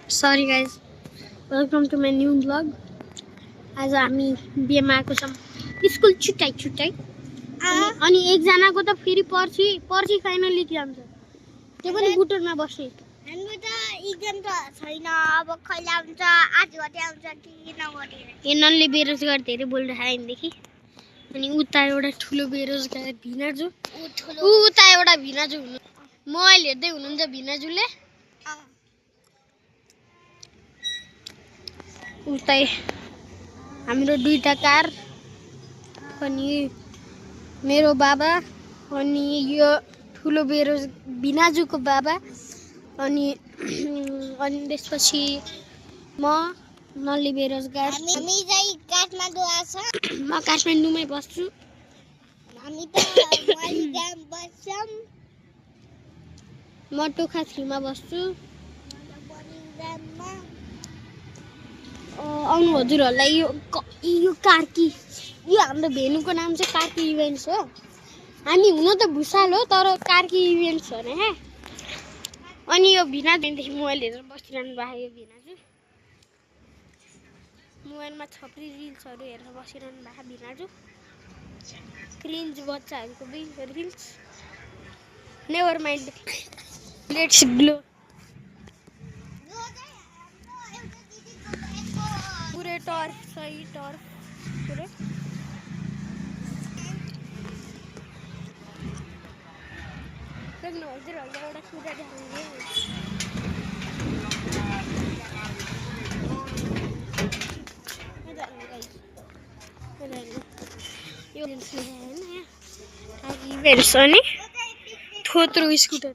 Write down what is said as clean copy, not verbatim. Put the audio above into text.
Sorry guys, welcome to my new vlog. आज हामी बिहेमा आएको छौँ स्कुल छुट्टाइ अनि एकजनाको त फेरि पर्सि फाइनली जान्छ त्यो पनि बुटरमा बस्ने हाम्रो त एक्जाम त छैन अब कहिले आउँछ आज गते आउँछ कि नगते एननले बेरोजगार धेरै बोलिरहेको हिँड्देखि अनि उता एउटा ठुलो बेरोजगार भिनाजु उता एउटा भिनाजु हुनु मोबाइल हेर्दै हुनुहुन्छ भिनाजुले उतै हाम्रो दुईटा कार अनि मेरो बाबा अनि यो ठुलो भिनाजुको बाबा अनि त्यसपछि म नल्ली बेरोजगार हामी चाहिँ काठमाडौँ आछ म काठमाडौँमै बस्छु हामी त मालिगाम बस्छौँ म टोखा 3 मा बस्छु आउनु हजुरहरूलाई यो कार्की यो हाम्रो भेनुको नाम चाहिँ कार्की इभेन्ट्स हो हामी हुन त भुसाल हो तर कार्की इभेन्ट्स हो नि अनि यो भिनाजुदेखि मोबाइल हेरेर बसिरहनु भएको यो भिनाजु मोबाइलमा छप्री रिल्सहरू हेरेर बसिरहनु भएको भिनाजु क्रिन्ज बच्चाहरूको reels never mind let's glow पुरै टर्फ सही टर्फ पुरै देख्नु हजुरहरूले एउटा कुरा देखाउने यो हेर्छ नि थोत्रो स्कुटर